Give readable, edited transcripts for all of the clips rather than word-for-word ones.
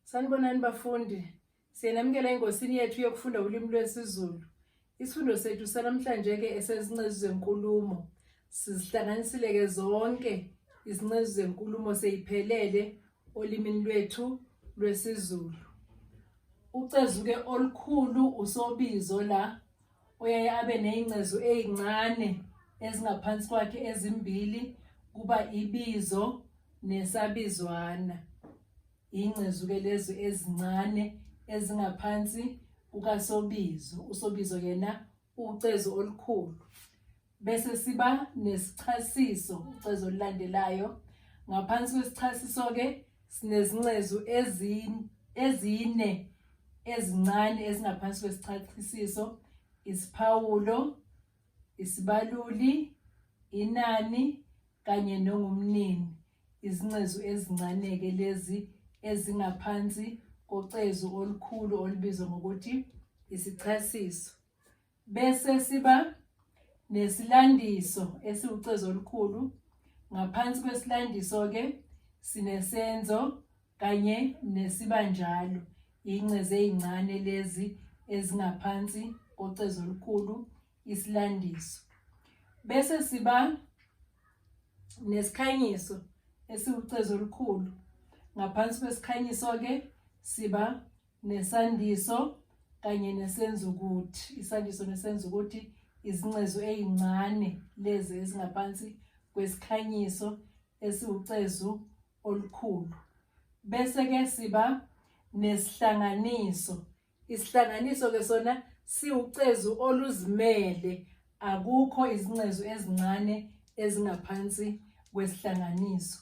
Sanibonani bafundi. Siyanamukela engosini yethu yokufunda ulimi lwesiZulu. Isifundo sethu sanamhlanje ke esezincezu zenkulumo. Sizihlanganisile ke zonke izincezu zenkulumo seyiphelele olimini lwethu lwesiZulu. Ucezu ke olukhulu usobizo la oyaye abe ney'ncezu ey'ncane ezingaphansi kwakhe ezimbili kuba ibizo nesabizwana. Iy'ncezu-ke lezi ezincane ezingaphansi kukasobizo. Usobizo yena ucezu olukhulu. Bese siba nesichasiso, ucezu olulandelayo. Ngaphansi kwesichasiso-ke sinezincezu ezine ezincane ezingaphansi kwesichasiso, isiphawulo, isibaluli, inani kanye nongumnini. Izincezu ezincane-ke lezi ezingaphansi kocezu olukhulu olubizwa ngokuthi isichasiso. Bese siba nesilandiso esiwucezu olukhulu. Ngaphansi kwesilandiso-ke sinesenzo kanye nesibanjalo. Iy'ncezu ey'ncane lezi ezingaphansi kocezu olukhulu isilandiso. Bese siba nesikhanyiso esiwucezu olukhulu. Ngaphansi kwesikhanyiso-ke siba nesandiso kanye nesenzukuthi. Isandiso nesenzukuthi izincezu ezincane lezi ezingaphansi kwesikhanyiso esiwucezu olukhulu. Bese-ke siba nesihlanganiso. Isihlanganiso-ke sona siwucezu oluzimele, akukho izincezu ezincane ezingaphansi kwesihlanganiso.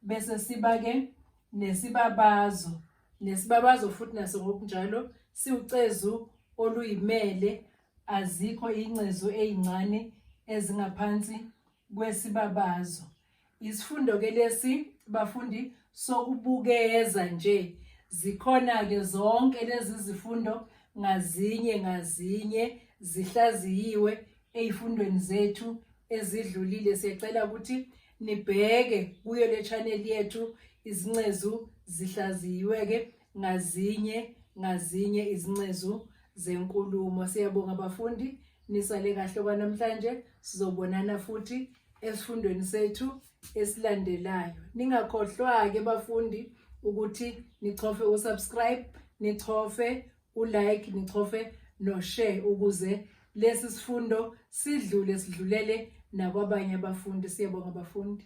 Bese siba-ke nesibabazo. Nesibabazo futhi naso ngokunjalo siwucezu oluyimele, azikho iy'ncezu ey'ncane ezingaphansi kwesibabazo. Isifundo-ke lesi bafundi sokubukeza nje. Zikhona-ke zonke lezi zifundo ngazinye ngazinye zihlaziyiwe ey'fundweni zethu ezidlulile. Siyacela ukuthi nibheke kuyo le channel yethu izincezu zihlaziyiwe-ke ngazinye ngazinye izincezu zenkulumo. Siyabonga bafundi, nisale kahle kwanamhlanje, sizobonana futhi esifundweni sethu esilandelayo. Ningakhohlwa-ke bafundi ukuthi nichofe usubscribe, nichofe ulike, nichofe noshare ukuze lesi sifundo sidlule sidlulele nakwabanye abafundi. Siyabonga bafundi.